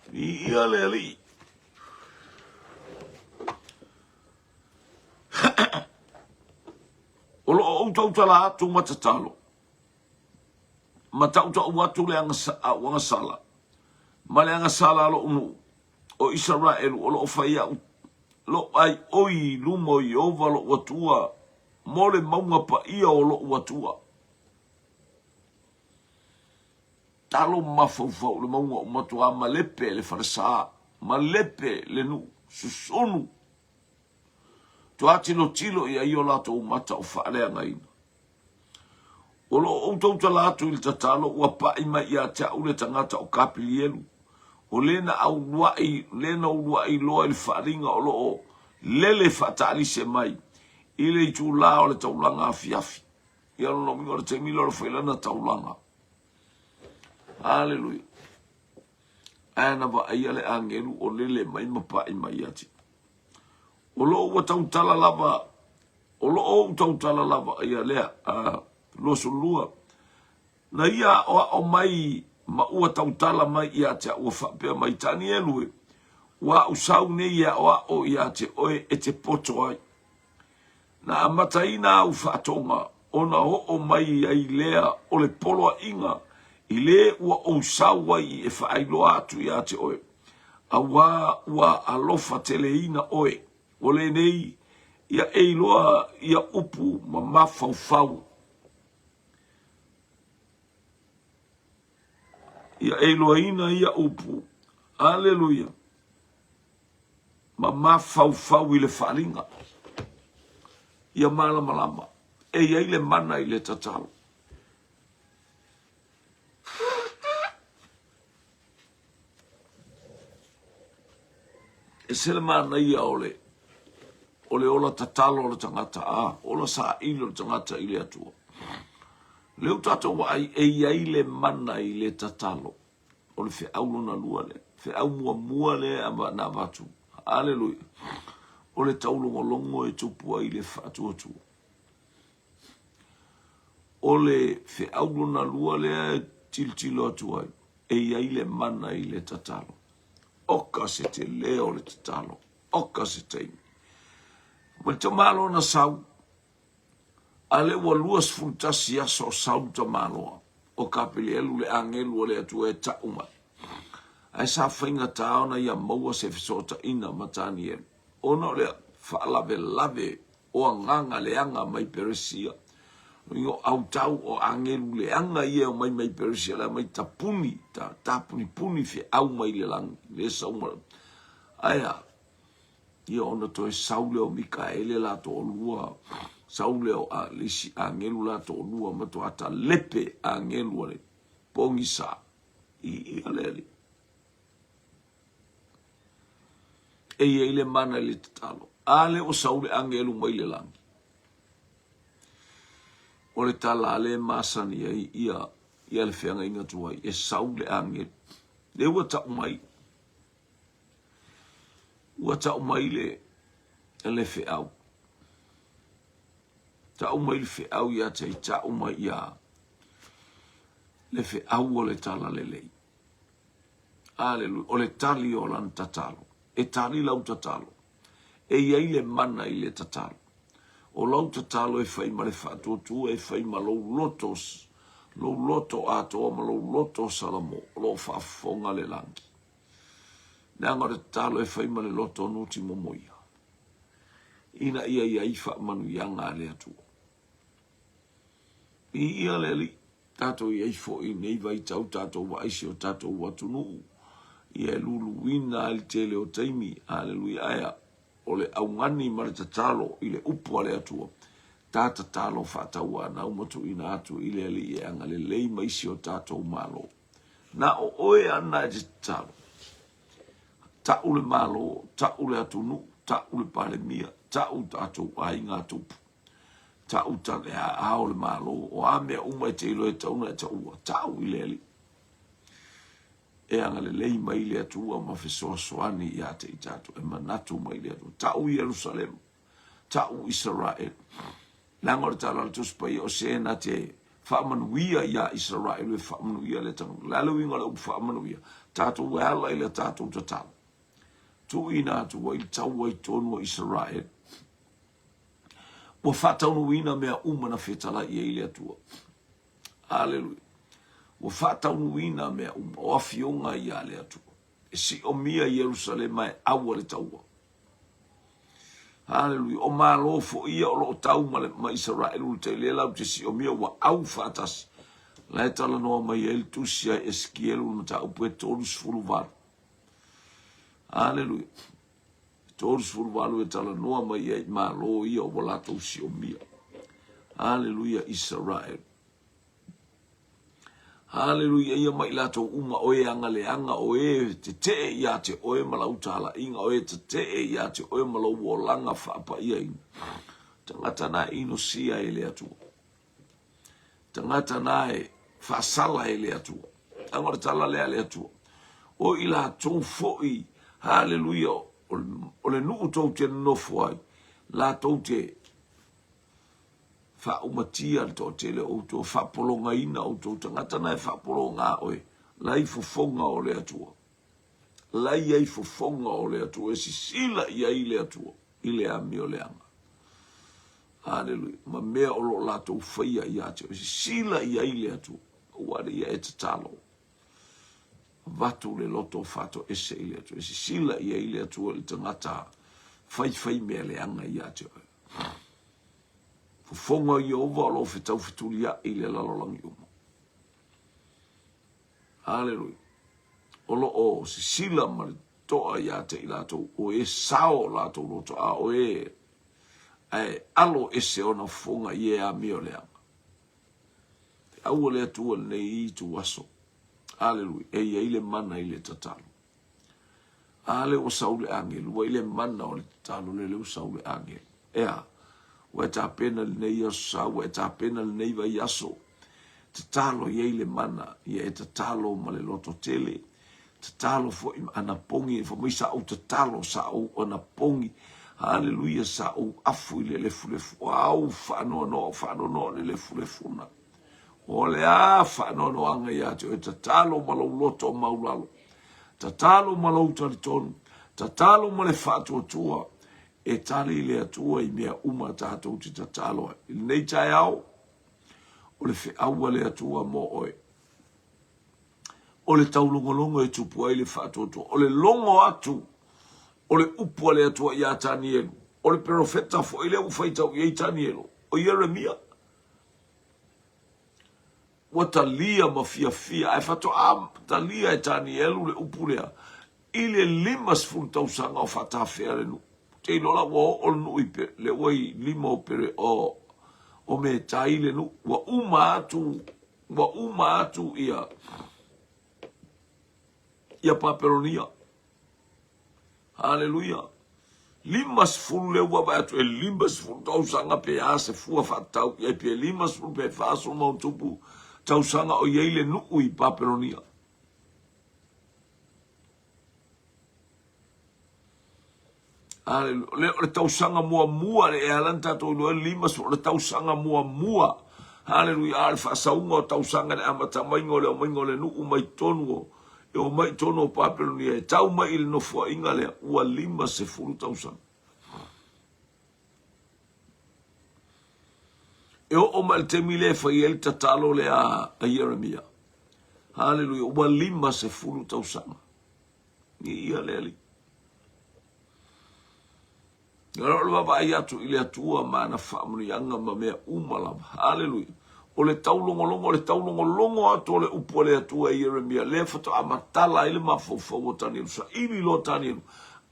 Viia le Alii. O lo o ou tautala atu ma tatalo, ma tautau atu le agasala, ma le agasala a lou nuu, o Isaraelu, o lo o fai au lou ai oi i luma o Ieova lou Atua, mo le mauga paia o lou Atua. Talo mafaufau le mauga o matuā malepe le falesā, malepe le nuu, susunu. Toa tilotilo i ai o latou mata o faaleagaina. O lo o ou tautala atu i le tatalo ua pai mai ia te au le tagata o Kapilielu, o le na auluai, le na uluai loa i le faaaliga o lo o lele faataalise mai i le itulā o le taulaga afiafi. Ia lona uiga o le taimi lea o le fai lana taulaga. Haleluia. Ae na vaaia le agelu o lele mai ma pai mai ia te. O lo o ua tautala lava, o lo o ou tautala lava, ia lea, a, 22, na ia aʻoaʻo mai ma ua tautala mai ia te au, ua faapea mai, Tanielu e, ua aʻu sau nei e aʻoaʻo ia te oe e te poto ai. Na amataina au faatoga ona oo mai ai lea o le poloaiga i le ua ou sau ai e faailoa atu ia te oe, auā ua alofa teleina oe. O lenei ia e iloa ia upu ma mafaufau. Ia e iloaina ia upu. Aleluia. Ma mafaufau i le faaaliga. Ia malamalama. E i ai le mana i le tatalo. Ese le manaia o le o le ola tatalo o le tagata, a ola saili o le tagata i le Atua. Lea ua tatou vaai e i ai le mana i le tatalo. O le feau lona lua lea. Feau muamua lea na avatu. Aleluia. O le taulogologo e tupu ai le faatuatua. O le feau lona lua lea e tilotilo atu ai, e i ai le mana i le tatalo. Oka se tele o le tatalo, oka se taimi. Ma le tamaloa na sau, a lea ua 21 aso o sau le tamaloa, o Kapelielu le agelu o le Atua e ta'u mai. Ae sa faigata ona ia maua se fesootaiga ma Tanielu, ona o le faalavelave o agaga leaga mai Peresia. O autau o agelu leaga ia e omai mai Peresia, le aumai tapuni, ta, tapunipuni feau mai le lagi, le sau ma, ae a, ia ona toe sau lea o Mikaele la toalua, sau lea o a, le isi agelu la toalua, matuā talepe agelu a le pogisa i ia le Alii. E i ai le mana i le tatalo. A lea ua sau le agelu mai le lagi. O le tala a le masani ai ia, ia le feagaiga tuai, e sau le agelu. Lea ua tau mai, ua tau mai le, le feau. Tau mai le feau ia te tau mai ia le feau o le tala lelei. Aleluia. O le tali o lana tatalo. E tali lau tatalo. E i ai le mana i le tatalo. O lau tatalo e fai ma le faatuatua, e fai ma lou loto, lou loto atoa ma lou loto salamo, o lo o faafofoga le lagi. Leaga o le tatalo e fai ma le loto nuti momoia, ina ia i ai faamanuiaga a le Atua. Viia le Alii. Tatou i ai foi i nei vaitau tatou vaai si o tatou atunuu ia e luluina ai le tele o taimi. Aleluia. Ae o le augani ma le tatalo i le upu a le Atua, ta tatalo faatauanau ma tuuina atu i le Alii e agalelei mai si o tatou Malo. Na o oe ana e te tatalo. Ta'u le Malo, ta'u le atunuu, ta'u le Palemia, ta'u tatou aiga tupu. Ta'u ta le ao le Malo, o a mea uma e te iloa e tatau ona e ta'ua, ta'u i le Alii. E agalelei mai le Atua ma fesoasoani ia te i tatou, e manatu mai le Atua. Ta'u Ierusalema, ta'u Isaraelu. Leaga o le tala a le Tusi Paia, o se na te faamanuia iā Isaraelu e faamanuia le tagata. O le a le uiga o le upu faamanuia? Tatou e ala i le tatou tatalo. Tuuina atu ai le taua i totonu o Isaraelu. Ua faataunuuina mea uma na fetalai i ai le Atua. Aleluia. Ua faataunuuina mea uma, o afioga ia a le Atua. E siomia Ierusalema e aua le taua. Aleluia. O Malo foi ia o lo o tau ma, le, ma Isaraelu le tai lea lau te siomia ua au faatasi. La e talanoa mai ai le tusi a Esekielu le mataupu e 38. Aleluia. 38 e talanoa mai ai i Malo ia ua latou siomia. Aleluia Isaraelu. Haleluia, ia mai latou uma o e agaleaga, o e tetee ia te oe ma lau talaiga, o e tetee ia te oe ma lou olaga faapaiaina. Tagata na e inosia e le Atua. Tagata na e faasala e le Atua. Leaga o le tala lea a le Atua. O i latou foi, haleluia, o le nuu tou te nonofo ai, latou te Faaumatia le toatele o outou, faapologaina outou tagata na e faapologa oe, la i fofoga o le Atua. La i ai fofoga o le Atua, e sisila i ai le Atua i le amio leaga. Aleluia. Ma mea o lo o latou faia ia te oe. Sisila i ai le Atua. Aua le ia e tatalo. Avatu le loto faatoese i le Atua. E sisila i ai le Atua i le tagata faifai mea leaga ia te oe. Fofoga o Ieova o lo o fetaufetuliai i le lalolagi uma. Aleluia. O lo o sisila ma le toa ia te i latou, o e sao o latou loto, a o e ae alo ese ona fofoga i e amio leaga. Aua le Atua lenei itu aso. Aleluia. E i ai le mana i le tatalo. A lea ua sau le agelu, ua i le mana o le tatalo lea, lea ua sau le agelu. Ea, ua e tapena lenei aso sa, ua e tapena lenei vaiaso. Tatalo i ai le mana, ia e tatalo ma le loto tele. Tatalo foi ma anapogi, fai mai sa ou tatalo, sa ou anapogi. Haleluia, sa ou afu i le lefulefu, au faanoanoa, faanoanoa le lefulefuna. O le a faanoanoaga ia te oe, tatalo ma lou loto maulalo, tatalo ma lou talitonu, tatalo ma le faatuatua, e tali le Atua i mea uma tatou te tatalo ai. I lenei taeao, o le feau a le Atua mo oe. O le taulogologo e tupu ai le faatuatua, o le logo atu o le upu a le Atua ia Tanielu, o le perofeta foi lea ua faitau i ai Tanielu, o Ieremia. Ua talia ma fiafia, ae faatoa talia e Tanielu le upu lea i le 50 tausaga o faatafea le nuu. Ou te iloa la ua oo le nuu i le ua i lima o pere o o Metai le nuu. Ua uma atu, ua uma atu ia ia Papelonia. Haleluia. 50 lea ua vaai atu e 50 tausaga pe a se fua faatatau i ai pe 50 pe 40 ma ona tupu tausaga o i ai le nuu i Papelonia. Haleluia. O le tausaga muamua le e ala na tatou iloa ai 50 o le tausaga muamua. Haleluia. A o le faasauga o tausaga i le amata maiga o le aumaiga o le nuu mai totonu o e omai i totonu o Papelonia e tau mai i le nofoaiga lea ua 50 tausaga. E oo mai le taimi lea e fai ai le tatalo lea a Ieremia. Haleluia, ua 50 tausaga. Ia le Alii. O le vaavaai atu i le Atua ma ana faamanuiaga ma mea uma lava. Haleluia. O le taulogologo, o le taulogologo atu o le upu a le Atua e Ieremia, lea faatoa matala ai le mafaufau o Tanielu, saili loa Tanielu,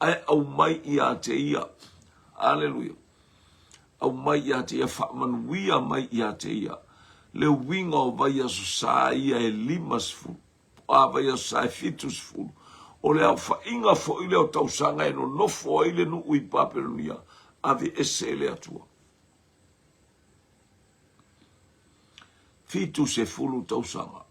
ae aumai ia te ia. Haleluia. Aumai ia te ia, faamanuia mai ia te ia. Le uiga o vaiaso sa ia e 50. a vaiaso sa e 70, o le aofaiga foi lea o tausaga e nonofo ai le nuu i Papelonia, aveese e le Atua. 70 tausaga.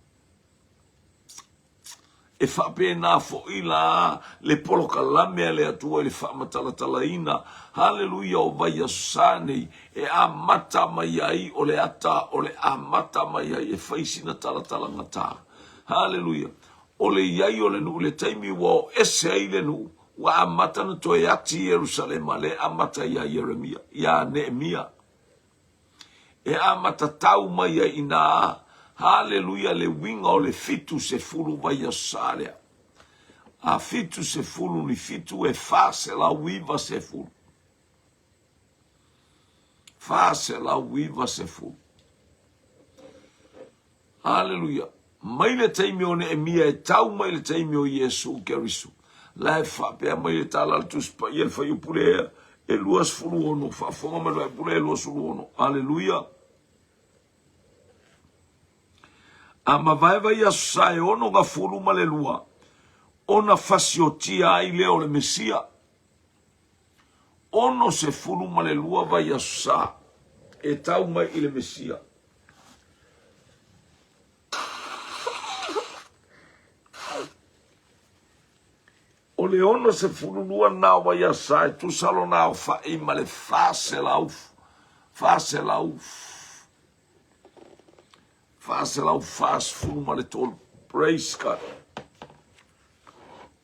E faapena foi la le polokalame a le Atua i le faamatalatalaina, haleluia, o vaiaso sa nei e amata mai ai o le ata o le amata mai ai e fai sina talatalagata. Haleluia! O le i ai o le nuu i le taimi ua o ese ai le nuu, ua amata ona toe ati Ierusalema, lea e amata iā Ieremia, iā Neemia. E amata tau mai ai inā, haleluia, le uiga o le 70 vaiaso sa lea. A 70 ni fitu e 490. 490. Haleluia. Mai le taimi o Neemia e tau mai le taimi o Iesu Keriso. La e faapea mai le tala a le Tusi Paia le fuaiupu lea e 26, faafofoga mai le fuaiupu lea e 26. Haleluia. A mavae vaiaso sa e 62 ona fasiotia ai lea o le Mesia. 62 vaiaso sa e tau mai i le Mesia. O le 62 lena o vaiaso sa e tusa lona aofai ma le 400, 400, 443. Praise God.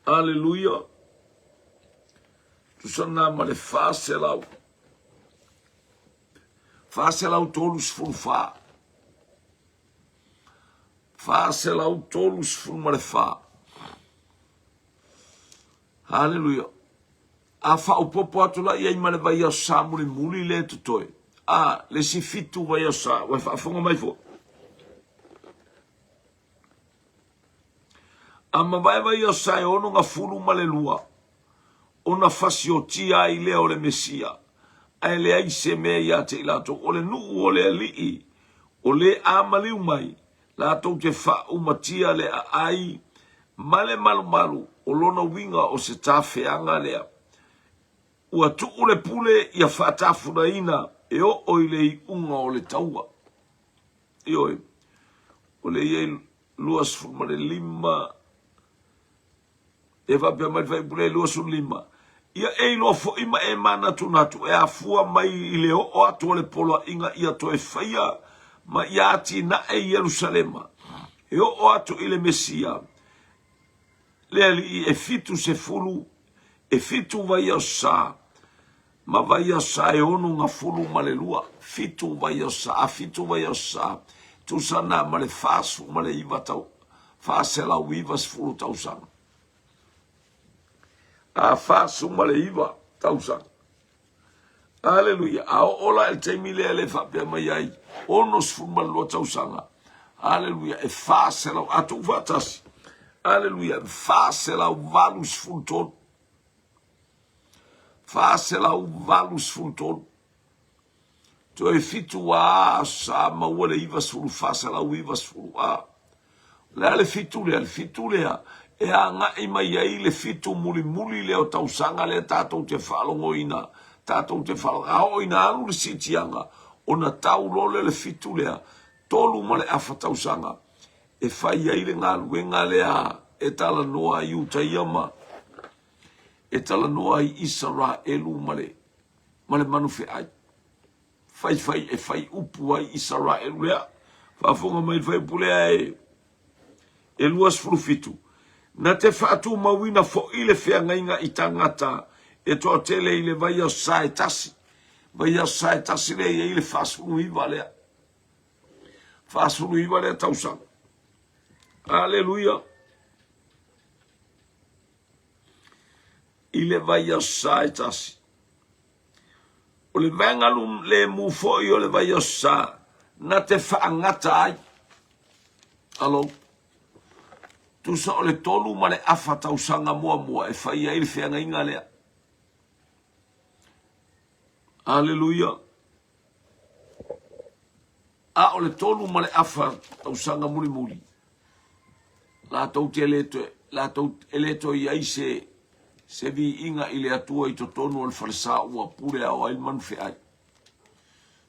Aleluia. Tusa lena ma le 400. 434. 434. Haleluia. A faaopoopo atu la i ai ma le vaiaso sa mulimuli lea e totoe. A, le isi fitu vaiaso sa, ua e faafofoga mai foi. A mavae vaiaso sa e ono gafulu ma le lua, ona fasiotia ai lea o le Mesia, ae leai se mea ia te i latou, o le nuu o le alii, o le a maliu mai, latou te faaumatia le aai ma le malumalu, o lona uiga o se tafeaga lea. Ua tuu le pule ia faatafunaina e oo i le iuga o le taua. Ioe, o lea e i ai 25, E faapea mai le fuaiupu lea 25, Ia e iloa foi ma e manatunatu e afua mai i le oo atu o le poloaiga ia toe faia ma ia atinae Ierusalema, e oo atu i le Mesia, le Alii, e 70, e fitu vaiaso sa, ma vaiaso sa e ono gafulu ma le lua, fitu vaiaso sa, a fitu vaiaso sa, tusa na ma le 49 tau, 490 tausaga. A 49 tausaga. Aleluia. A oo la i le taimi lea le faapea mai ai, 62 tausaga. Aleluia. E 400, a tuu faatasi. Aleluia. E 483. 483. Toe fitu a sa maua le 90, 490 a. O le a le fitu lea? Le fitu lea e agai mai ai le fitu mulimuli lea o tausaga lea tatou te faalogoina, tatou te faalogo. A oo ina alu le siitiaga, ona tau loa lea o le fitu lea, tolu ma le afa tausaga e fai ai le galuega lea e talanoa ai Iutaia ma e talanoa ai Isaraelu ma le ma le manufeai. Faifai e fai upu ai Isaraelu lea. Faafofoga mai le fuaiupu lea e e 27. Na te faatumauina foi le feagaiga i tagata e toatele i le vaiaso sa e tasi. Vaiaso sa e tasi lea e i ai le 49 lea. 49 lea tausaga. Aleluia. I le vaiaso sa e tasi. O le vaega lemu foi o le vaiaso sa na te faagata ai. Alo. Tusa o le tolu ma le afa tausaga muamua e fai ai le feagaiga lea. Aleluia. A o le tolu ma le afa tausaga mulimuli, latou te le toe, latou e le toe i ai se, se viiga i le Atua i totonu o le falesa ua pule ao ai le manufeai.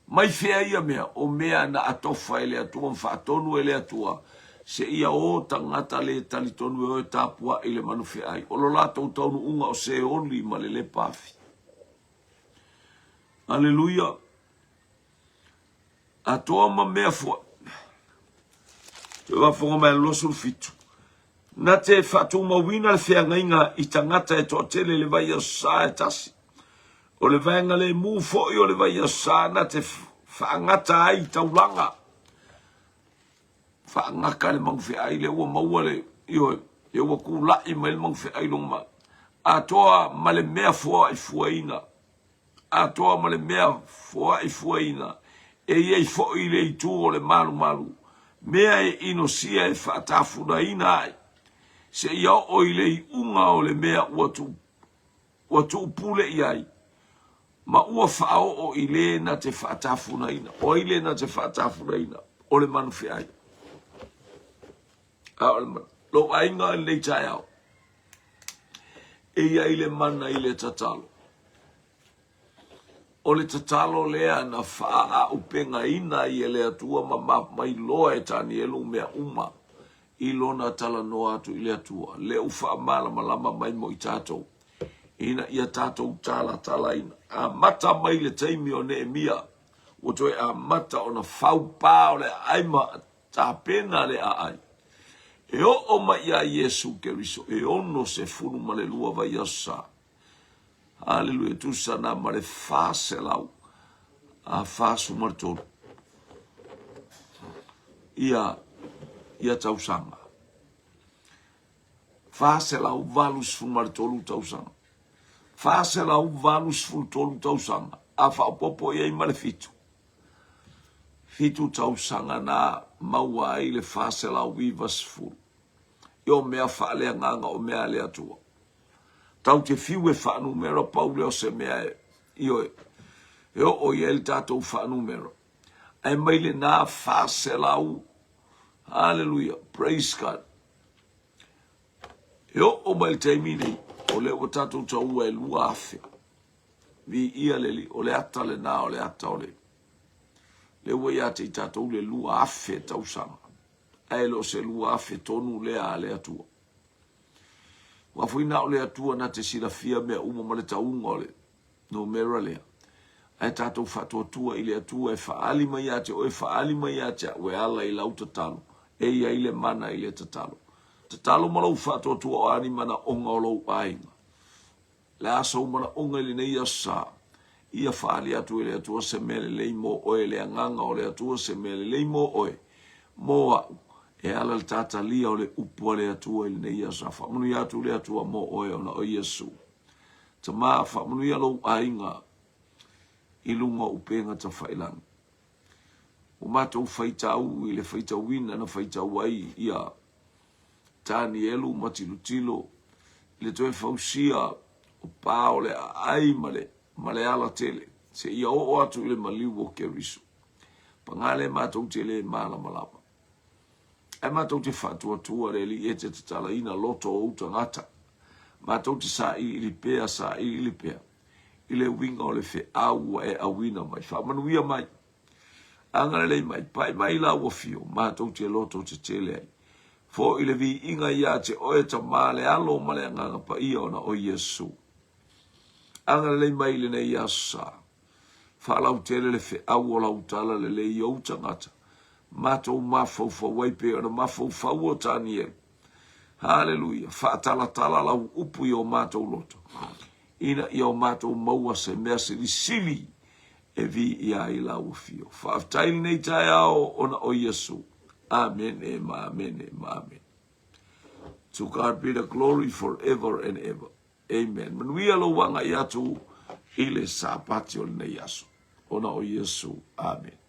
Mai fea ia mea? O mea na atofa e le Atua ma faatonu e le Atua, seia o tagata le talitonu e o e tapuai le manufeai. O lo latou taunuuga o Seoli ma le lepa afi. Aleluia! Atoa ma mea foi. Toe faafofoga mai le 27. Na te faatumauina le feagaiga i tagata e toatele i le vaiaso sa e tasi. O le vaega lemu foi o le vaiaso sa na te faagata ai taulaga. Faagata le magufeai lea ua maua le, ioe, lea ua tulai mai le magufeai luga ma. Atoa ma le mea foaifuaina. atoa ma le mea foaifuaina e i ai foi le itu o le malumalu, mea e inosia e faatafunaina ai, seia oo i le iuga o le mea ua tuu, ua tuupule i ai, ma ua faaoo i le na te faatafunaina. O ai le na te faatafunaina? O le manufeai. A o le manu. Lou aiga i lenei taeao, e i ai le mana i le tatalo. O le tatalo lea na faaaupegaina ai e le Atua ma mailoa e Tanielu mea uma i lona talanoa atu i le Atua, lea ua faamalamalama mai mo i tatou, ina ia tatou talatalaina. Amata mai le taimi o Neemia, ua toe amata ona faupā o le aai ma tapena le aai. E oo mai ia Iesu Keriso, e 62 vaiaso sa. Aleluia, tusa na ma le 400. a 43 ia ia tausaga. 483 tausaga. 483 tausaga, a faaopoopo i ai ma le fitu. Fitu tausaga na maua ai le 490. I o mea faaleagaga o mea a le Atua. Tau te fiu e faanumera pau lea o se mea e, ioe, e oo i ai le tatou faanumera. Ae mai lena 400, hallelujah, praise God. E oo mai le taimi nei, o lea ua tatou taua e 2000. Viia le Alii, o le ata lena o le ata o le lea ua ia te i tatou le 2000 tausaga. Ae le o se 2000 tonu lea a le Atua. Aua foi na o le Atua na te silafia mea uma ma le tauga o le numera lea. Ae tatou faatuatua i le Atua e faaali mai ia te oe, faaali mai ia te au e ala i lau tatalo. E i ai le mana i le tatalo. Tatalo ma lou faatuatua o a ni manaoga o lou aiga. Le a sou manaoga i lenei aso sa, ia faaali atu e le Atua se mea lelei mo oe, le agaga o le Atua se mea lelei mo oe, mo au, e ala le tatalia o le upu a le Atua i lenei aso sa. Faamanuia atu le Atua mo oe ona o Iesu. Tama, faamanuia lou aiga i luga o upega tafailangi. Ua matou faitau i le faitauina na faitau ai ia Tanielu ma tilotilo i le toe fausia o pa o le aai ma le, ma le ala tele, seia oo atu i le maliu o Keriso. Paga lea matou te le malamalama. Ae matou te faatuatua le Alii e te tatalaina loto o ou tagata. Matou te sailiili pea, sailiili pea, i le uiga o le feau ua e auina mai. Faamanuia mai. Agalelei mai, pai mai lau afio, matou te loto tetele ai. Foi le viiga ia te oe Tama le Alo ma le Agaga Paia ona o Iesu. Agalelei mai i lenei aso sa. Faalautele le feau o lau tala lelei i ou tagata. Matou mafaufau ai pei ona mafaufau o Tanielu. Haleluia! Faatalatala lau upu i o matou loto, ina ia o matou maua se mea silisili e viia ai lau afio. Faafetai i lenei taeao ona o Iesu. Amene ma amene ma amene. To God be the glory forever and ever. Amen. Manuia lou agai atu i le Sapati o lenei aso. Ona o Iesu. Amene.